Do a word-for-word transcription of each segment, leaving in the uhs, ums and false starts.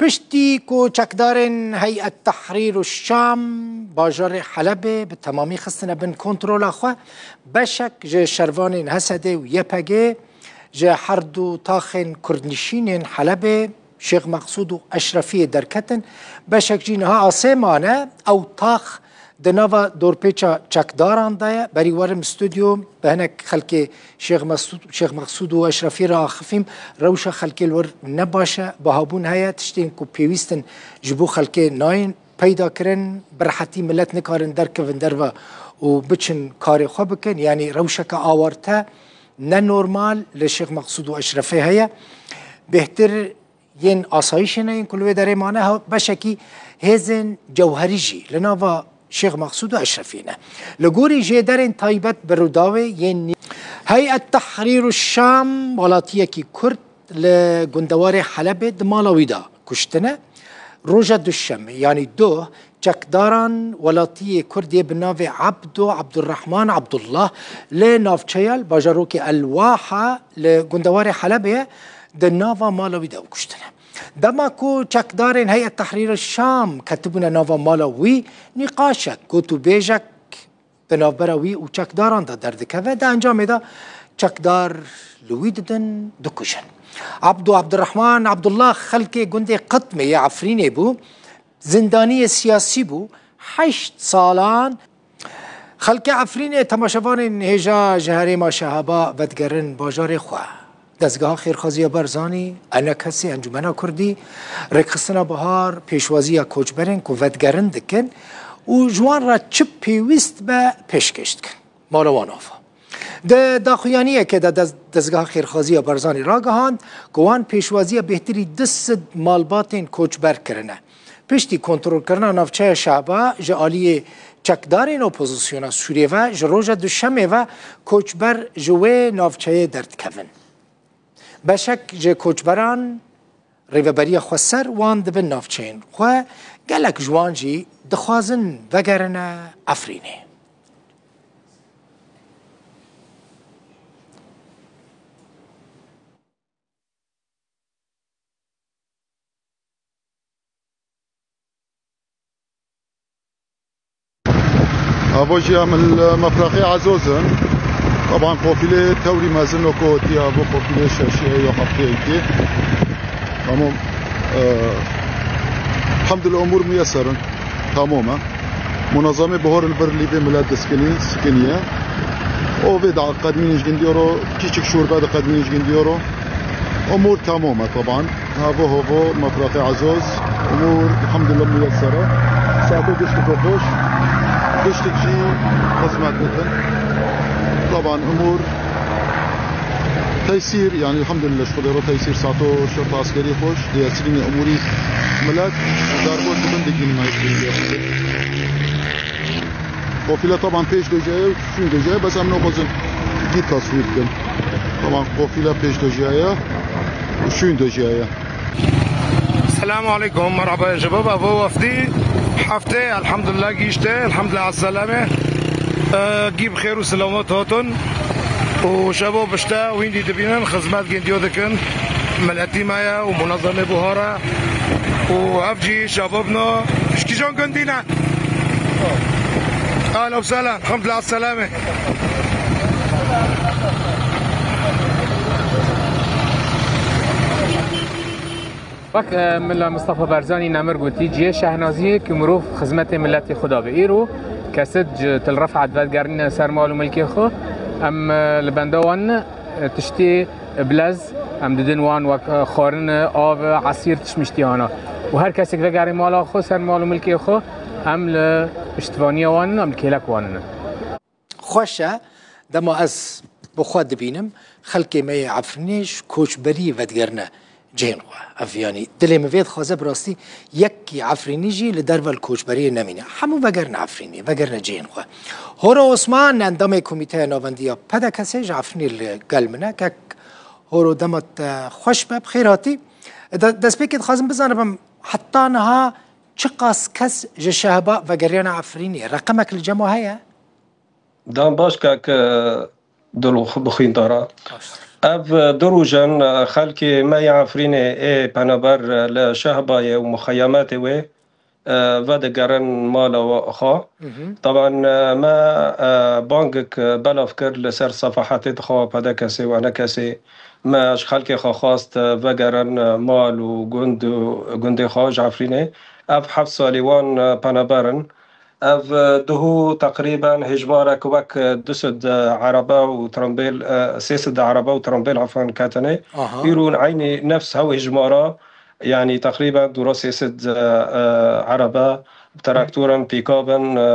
Piştî ku çekdarên Heyet Tehrîr û Şam bajarê Helebê bi temamî xistine bin kontrola xwe, beşek ji şervanên H S D û Y P G ji her du taxên kurdnişînên Helebê, Şêx Meqsûd û Eşrefiyê derketin. Beşek jî niha asê mane. Ew tax di nava dorpêça çekdaran de ye. Berî werim stûdyo, bi hinek xelkê Şêx Mesûd, Şêx Meqsûd û Eşrefî re axifîm. Rewşa xelkê li wir ne baş e, bihabûn heye, tiştên ku pêwîst in ji bo xelkê nayên peyda kirin, bi rehetî milet nikarin derkevin derve û biçin karê xwe bikin. Yanî rewşeke awarte, ne normal li Şêx Meqsûd û Eşrefê heye. Bêhtir yên asayîşê ne, yên ku li wê derê mane, ha, beşekî hêzên cewherî jî li nava Şêx Meqsûd û Eşrefî ne. Li gorî jêderên taybet bi Rûdawê yên nî-, Heyet Tehrîr û Şam, welatiyekî Kurd, li gundewarê Helebê di mala wî de kuştine. Roja Duşemê, yanî doh, çekdaran welatiyê Kurd yê bi navê Abdo Abdurrahman Abdullah li navçeya li bajarokê El Waha li gundewarê Helebê ye, di nava mala wî de ew kuştine. Dema ku çekdarên Heyet Tehrîr Şam ketibûne nava mala wî, nîqaşek, gotûbêjek di navbera wî û çekdaran de derdikeve, di encamê de çekdar li wî didin, dikujin. Abdû Abdurrahman Abdullah xelkê gundê Qitmê yê Efrînê bû, zindaniyê siyasî bû, heşt salan. Xelkê Efrînê, temaşevanên hêja ji herêma Şehaba vedigerin bajarê xwe. Dezgeha Xêrxaziya Barzanî, ENKSê, Encûmena Kurdî, Rêkxistina Bihar, pêşwaziya koçberên ku vedigerin dikin û ji wan re çi pêwîst be pêşkêş dikin. Mala wan ava. Di daxuyaniyekê de dez-, Dezgeha Xêrxaziya Barzanî ragihand ku wan pêşwaziya bêhtirî du sed malbatên koçber kirine. Piştî kontrolkirina navçeya Şehba ji aliyê çekdarên opozisyona Sûriyê ve, ji roja Duşemê ve koçber ji wê navçeyê derdikevin. Beşek ji koçberan rêveberiya xweser wan dibin navçeyên xwe, gelek ji wan jî dixwazin vegerine Efrînê. Avo jî em li Mefraqê Ezoz in. Teban qofîlê tewrî mezin o ku hatiye, avo qofîlê şeşê ya hefteyekê. Tamam. E, Elhamdulillah, umûr muyeser in. Tamam e. Munazamê bihor li vir lîvê milet diskiniye, sikiniye. O vê da qedmînî ji gindiyoro, küçük şurbe da qedmînî ji gindiyoro. Umûr tamam e, teban. Havo havo, Mefraqê Ezoz, umûr, elhamdulillah, muyeser e. Saeto giştik xweş, giştik jî xizmet dikin. Teban, umûr teysîr, yani, elhamdulillah, ji Xwedê re teysîr, saeto şert askerî xweş, diyesirînê umûrî milet, darboz dibin, digîn me. Qofîle teban pêş de jî ye, şûn de jî ye, bes em nexwazin vî taswîr bikin. Teban qofîle pêş de jî ye, şûn de jî ye. Selamu aleykum, merhaba şebab. Evo wefdî heftê, elhamdulillah, gihîşte, elhamdulillah, esselame. E, gî bi xêr û selamet hatin. Û şevo bişte wîndî dibînin, xizmet gindiyo dikin. Miletî me ye û munezemê buhara. Û ev jî şebab ne. Ji kîjan gundî ne? Ahlen û sehlen. Elhamdulillah, esselame. Wek, e, Mila Mistefa Barzanî nemir gotî, cihê şehnaziyê ku mirov xizmetê miletê xwe de be. Îro kesit ji Til Refat vegerîne ser mal û milkê xwe, em, e, li benda wan ne, e, tiştê bilez em didin wan, wek, e, xwarin, av, esîr, tişt miştî ana. Û her kesek vegerî mala xwe, ser mal û milkê xwe, em li piştivaniya wan ne, em li kêlek wan ne. Xweş e, dema ez bi xwe dibînim, xelkê me yê Efrînê ji koçberiyê vedigerine cihên xwe. Ev, yanî, dilê min vê dixwaze, bi rastî yekî Efrînî jî li derve li koçberiyê nemîne. Hemû vegerine Efrînê, vegerine cihên xwe. Horo Osman, endamê Komîteya Navendî ya P D K S'ê, ji Efrînê li gel min e. Kek Horo, dema te xweş be, bi xêr hatî. De-, destpêkê dixwazim bizanibim, heta niha çiqas kes ji Şehba vegeriyane Efrînê? Reqemek li cem we heye? Dan baş, kak, e, dil û xu-, bi xwîndara. Baş. Ev du roj in, e, xelkê me ya Efrînê ê penaber, e, li Şehbayê û muxeyemetê wê, e, vedigerin mala xwe. Taban, e, me, e, bangek, e, belav kir li ser sefahetê xwe, P D K S ê û E N K S ê. Me ji xelkê xwe xwest, e, vegerin, e, mal û gund û gundê xwe ji Efrînê. Ev heft salî wan, e, penaber in. Ev, e, duhû teqrîben hejmarek wek, e, du sed, e, erebe û trombêl, e, sê sed erebe û trombêl, efwan, ketine. Aha. Îro eynî nefs hew hejmara, yanî teqrîben dûra sê sed, e, e, erebe, traktoran, pîkabin, e,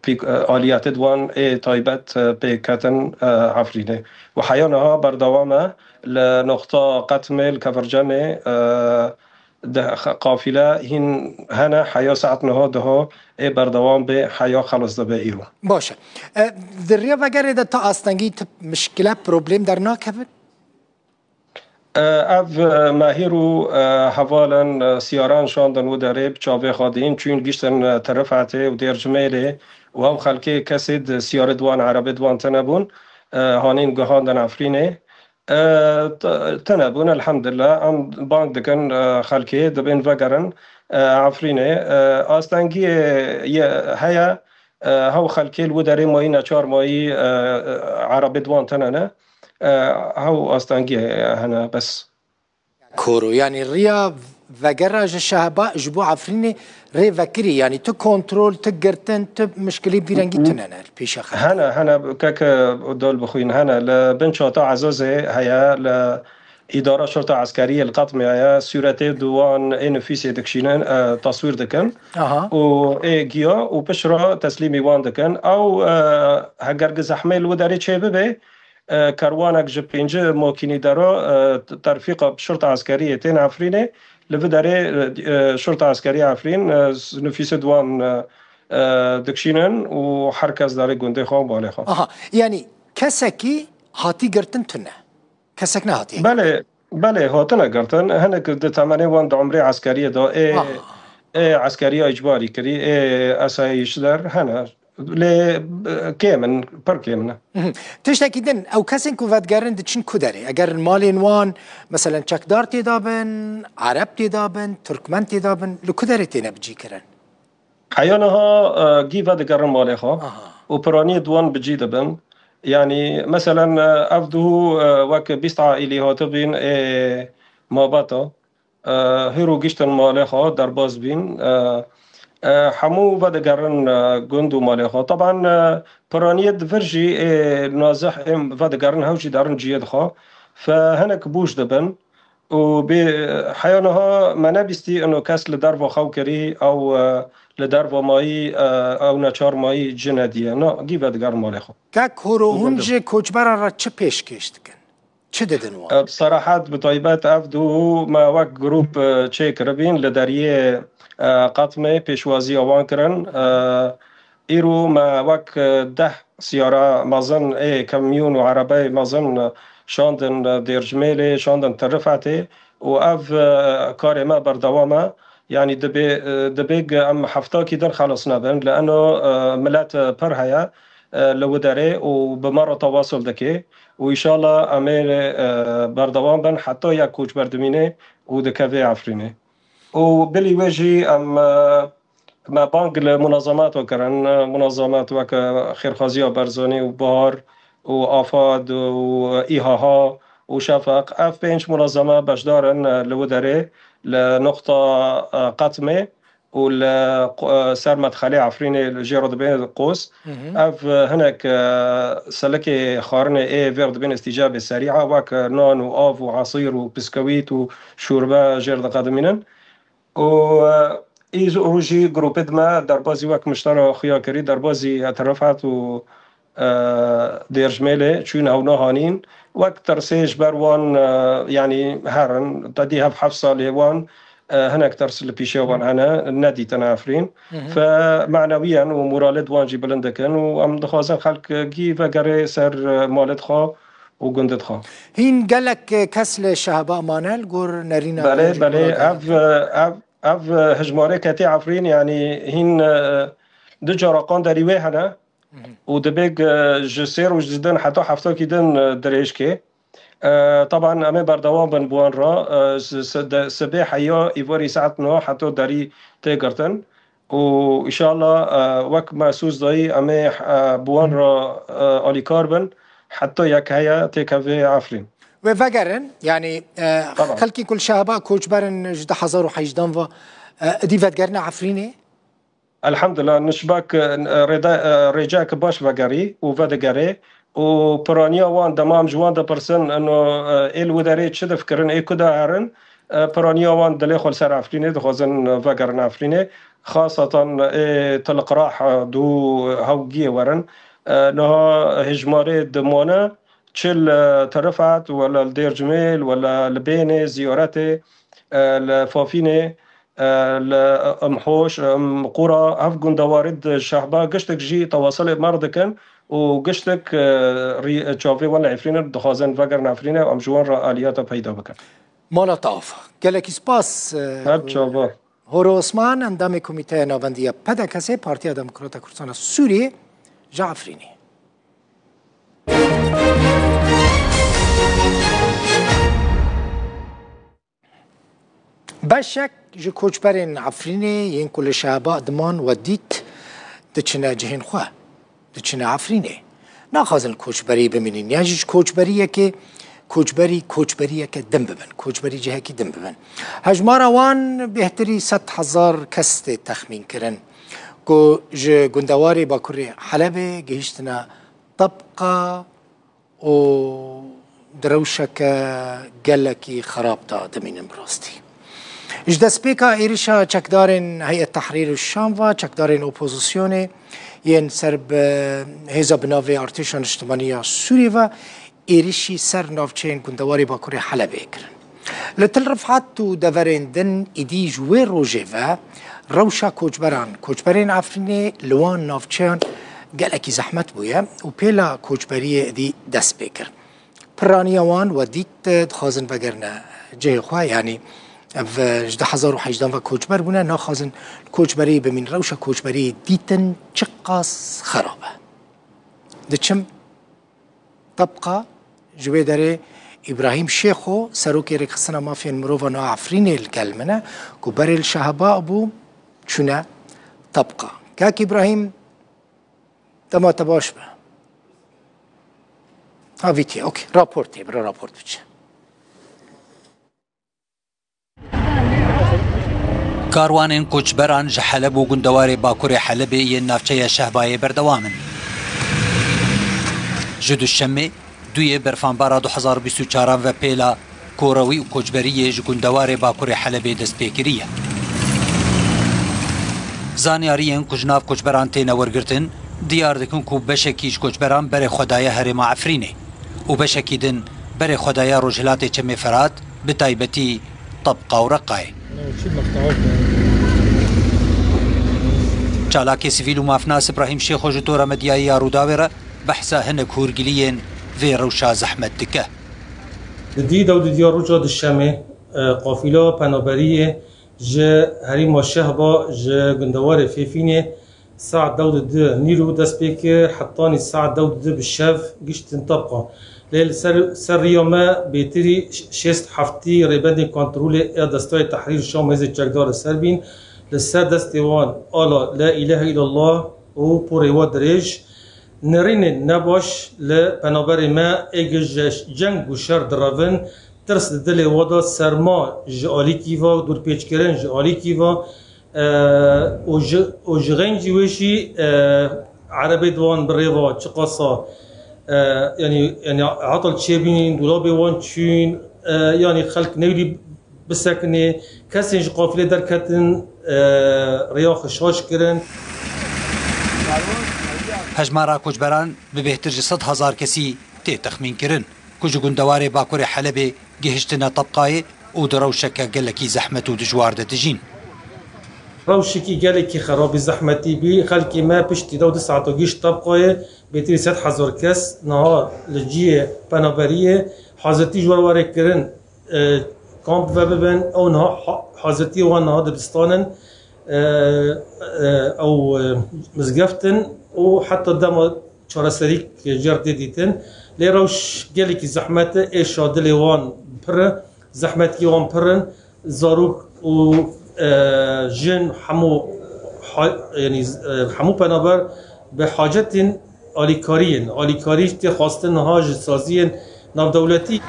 pîk-, e, aliyetê di wan ê taybet, e, pê ketin, e, Efrînê. Û heya niha berdewam e li noqta Qetmê, li Kevircemê, e, Di xe-, qafîle hîn hene, heya saet niha diha ê berdewam bê, heya xelas dibe îro. Baş e. E, di riya vegerê de ta astengî tu mişkile, problem dernakevin? E, ev, e, me hîro, e, hevalên, e, siyaran şandin û derê bi çavê xwe dîn, çûn giştin, e, Tirifetê û Dêrcimêlê û ew xelkê kesê di siyarê di wan, erebê di wan tine bûn, e, hanîn guhandin Efrînê. E, t-, tune bûn, elhamdulillah. Em bang dikin, e, xelkê dibên vegerin, e, Efrînê. E, astengiyê ye heye, e, hew xelkê li wî derê mayî, neçar mayî, e, e, erebê di wan tine ne. E, hew astengiyê hene, bes. Koro, yanî riya vegera ji Şehba, ji bo Efrînê rê vekirî, yanî tu kontrol, tu girtin, tu mişkilî bi vî rengî tune ne li pêşa xelkê? Hene, hene, keke dol bixwîn, hene. Li bin çata Ezozê heye, li îdara şorta eskeriyê li Qetmê heye, sûretê di wan ê nifîsê dikişînin, e, taswîr dikin. Aha. Û ê giya û pişt re teslîmî wan dikin. Ew, e, heger gi zehmê li wî derê çê bibe, e, kerwanek ji pêncî makînî dera, e, terfîqa şorta eskeriyê tên Efrînê, li vî derê, e, şorta eskerî Efrîn, e, nifîsê di wan, e, e, dikişînin û her kes darê gundê xwe û balê xwe. Aha, yanî kesekî hatî girtin tune? Kesek nehatiye girtin? Belê, belê, hatine girtin. Hinek di temenê wan di umrê eskeriyê de ê, Aha. ê eskeriya îcbarî kirî, ê esayîşler hene. Lê, e, kêm in, pir kêm in. Mhm. Tiştekî din, ew kesên ku vedigerin diçin ku derê? Eger malên wan, meselen, çekdar tê de bin, ereb tê de bin, tirkmen tê de bin, li ku derê têne bicîkirin? Heya niha, e, gî vedigerin malê xwe Aha. û piraniyê di wan bi cî dibin. Yanî, meselen, e, ev duhû, e, wek bîst aîlî hatibîn ê mabeta, e, hîro giştin malê xwe, derbas bîn. E, e, hemû vedigerin, e, gund û malê xwe. Teban, e, piraniyê di vir jî ê nazih ê vedigerin, hew jî derin ciyê dixwe. Fe hinek bûj dibin. Û bê, heya niha me nebîstî ino kes li derva xew kirî, ew, e, li derva mayî, e, ew neçar mayî ci nediye. Na, gî vedigerin malê xwe. Kek Horo, hûn ji koçberan re çi pêşkêş dikin? Çi didin wan? E, bi serahet, bi taybet ev du me wek grûp, e, çêkiribîn li deriyê, e, Qetmê pêşwaziya wan kirin. E, îro me wek, e, deh siyara mezin ê kamyon û erebeyê mezin, e, şandin, e, Dêrcimêlê, şandin Tirifetê û ev, e, karê me berdewam e. Yanî dibê, e, dibê ge em heftakî din xelas nebin. Li eno, e, milet, e, pir heye, e, li wî derê û bi me re tewasul dike û înşallah em ê, e, berdewam bin heta yek koçber dimîne û dikeve Efrînê. Û bilî wê jî em, e, me bang li munazemata kirin, e, munazemat weke Xêrxaziya Barzanî û Bahar û Afad û Îhaha û Şefeq. Ev pênc munazeme beşdar in, e, li wî derê, li noqta, e, Qetmê û li qo-, e, ser medxelê Efrînê li jê re dibê Qos. Hı hı. Ev, e, hinek, e, selikê xwarinê ê vêr dibên îstîcabê serî a, wek, e, nan û av û esîr û piskewît û şorbe jê re diqedimînin. Û, e, î rojî grûpê di me derbazî wek miştera xuya kirî, derbazî Etrefet û, e, Dêrjmêlê çûn hewna hanîn. Wek tirsê ji ber wan, e, yanî herin, te dî hev heft salê wan, e, hinek tirs li pîşê wan hene, nedîtine Efrîn. Hı hı. Fe manewiyen û moralê di wan jî bilind dikin û em dixwazin xelk gî vegere ser, e, malê dixwe û gundê dixwe. Hîn gelek, e, kes li Şehba mane li gor nerîna Belê, belê, ev, e, ev, ev, e, hejmarê ketê Efrîn, yanî hîn, e, du cara qanderî wê hene. Hı hı. Û dibê, e, ji sê roj didin heta heftakî din, e, dirêj kê. E, taban em ê berdewam bin bi wan re. E, s-, s-, de-, sibê heya îvarî saet neh heta derî tê girtin. Û înşallah, e, wek me soz dayî, em ê, e, bi wan re, e, alîkar bin. Heta yek heye têkeve Efrîn. Wê vegerin, yanî, e, Tamam. xelkî ku li Şehba koçber in ji du hezar û hejdeh ve, e, idî vedigerine Efrînê? Elhamdulillah, nişbek, e, rêde-, e, rêcek baş vegerî û vedigere û piraniya wan dema em ji wan dipirsin, ino, e, ê li wê derê çi difikirin, ê ku de herin, e, piraniya wan dilê xwe li ser Efrînê dixwazin vegerin Efrînê. Xasatan ê Til Qirah, e, du hewgiyê werin. E, niha hejmarê dimane çi li Tirifet, wela li Dêrcimêl, wela li Bênê, ziyaretê, e, li Fafînê, e, li Imhoş, Imqura, ev gundewarî di Şehba giştek jî tewasilê me re dikin û giştek, e, rî-, çavê wan li Efrînê dixwazin vegerin Efrînê, em ji wan re aliyata peyda bikin. Mala te ava. Gelekî spas, e, Her çava. Horo Osman, endamê Komîteya Navendiya P D K S'ê, Partiya Demokrata Kurdistana Sûriyê, ji Efrînê. Beşek ji koçberên Efrînê yên ku li Şehba diman we dît diçine cihên xwe, diçine Efrînê. Naxwazin koçberî bimînin, yan jî ji koçberiyekê, koçberî, koçberiyeke din bibin, koçberî cihekî din bibin. Hejmara wan bêhtirî sed hezar kes tê texmîn kirin ku ji gundewarê Bakurê Helebê gihiştine Tebqa û di rewşeke gelekî xerab de dimînin bi rastî. Ji destpêka êrişa çekdarên Heyet Tehrîr û Şam ve, çekdarên opozisyonê yên ser bi hêza bi navê Artêşa Niştimanî ya Sûriyê ve êrişî ser navçeyên gundewarê Bakurê Helebê kirin. Li Til Rifat û deverên din êdî ji wê rojê ve rewşa koçberan, koçberên Efrînê li wan navçeyan gelekî zehmet bûye û pêla koçberiyê êdî dest pê kir. Piraniya wan we dît, dixwazin vegerine cihê xwe, yanî ev ji du hezar û hejdeh ve koçber bûne, naxwazin koçberiyê bimîn. Rewşa koçberiyê dîtin çiqas xerab e. Diçim Tebqa, ji wê derê Îbrahîm Şêxo, serokê Rêkxistina Mafên Mirovan a Efrînê li gel min e, ku berê li Şehba bû, çûne Tebqa. Kak Îbrahîm, dema te baş be. Ha, vîtiye, okey. Rapor tê, bira rapor biçe. Karwanên koçberan ji Heleb û gundewarê Bakurê Helebê yên navçeya Şehbayê berdewam in. Ji Duşemê, duyê berfanbara du hezar û bîst û çaran ve pêla korewî û koçberiyê ji gundewarê Bakurê Helebê dest pê kiriye. Zanyariyên ku ji nav koçberan têne wergirtin, diyar dikin ku beşekî ji koçberan berê xwe daye herêma Efrînê û beşekî din berê xwe daye Rojhilatê Çemê Ferat, bi taybetî Tebqa û Reqayê. Çalakê sivîl û mafnas Îbrahîm Şêxo ji tora medyayê ya Rûdawê re behsa hinek hûrgiliyên vê rewşa zehmet dike. Di dî dew di diya roja Duşemê, e, qafîla penaberiyê ji herêma Şehba ji gundewarê Fêfînê saet dew di du nîro dest pê kir, hetanî saet dew di du bi şev giştin Tebqa. Lê li ser, ser riya me bêtirî şêst heftî rêbendên kontrolê ya Destayê Tehrîr Şam Hêzên Çekdar li ser bîn. Li ser destê wan ala La îlahe îllallah û porê we dirêj, nirînên nebaş li penaberê me ê gi ji ceng û şer direvin, tirs di dilê we de serma ji alîkî ve, dûrpêçkirin ji alîkî ve, e, û ji, û ji xencî wê jî, e, erebê di wan bi rê ve çiqasa, e, yanî, yanî hetal çêbînin, dolabê wan çûn, e, yanî xelk newlî bisekinê, kesên ji qafilê derketin, e, rêya xwe şaş kirin. Hejmara koçberan bi bêhtir ji sed hezar kesî tê texmîn kirin ku ji gundewarê Bakurê Helebê gihiştine Tebqayê û di rewşeke gelekî zehmet û dijwar de dijîn. Rewşekî gelekî xerabî zehmetî bî. Xelkê me piştî dew du saeta gihişt Tebqayê, bêtirî sed hezar kes niha li cihê penaberiyê hazirtî ji we re were kirin, e, kamp vebibin. Ew niha ha-, hazirtiyê wan niha dibistan in, e, e, ew, e, mizgeft in û heta dema Çareserî jê re tê dîtin. Lê rewş gelekî zehmet e, êşa dilê wan pir e, zehmetiyê wan pir in. Zarok û, e, jin hemû ha-, yanî, e, hemû penaber bi hacetên alîkariyên, alîkarî tê xwestin niha ji saziyên navdewletî.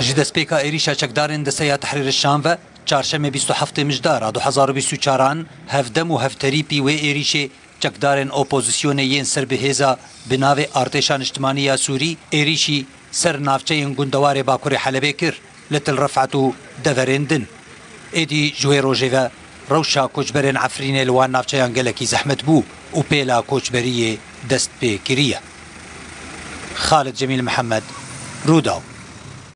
Ji destpêka êrîşa çekdarên Desteya Tehrîrê Şam ve, çarşemê bîst û heftê Mijdara du hezar û bîst û çaran, hevdem û hevterîpî wê êrîşê çekdarên opozisyonê yên ser bi hêza bi navê Artêşa Niştimanî ya Sûrî êrîşî ser navçeyên gundewarê Bakurê Helebê kir, li Til Refat û deverên din. Êdî ji wê rojê ve rewşa koçberên Efrînê li wan navçeyan gelekî zehmet bû û pêla koçberiyê dest pê kiriye. Xalid Cemîl Mihemed, Rûdaw.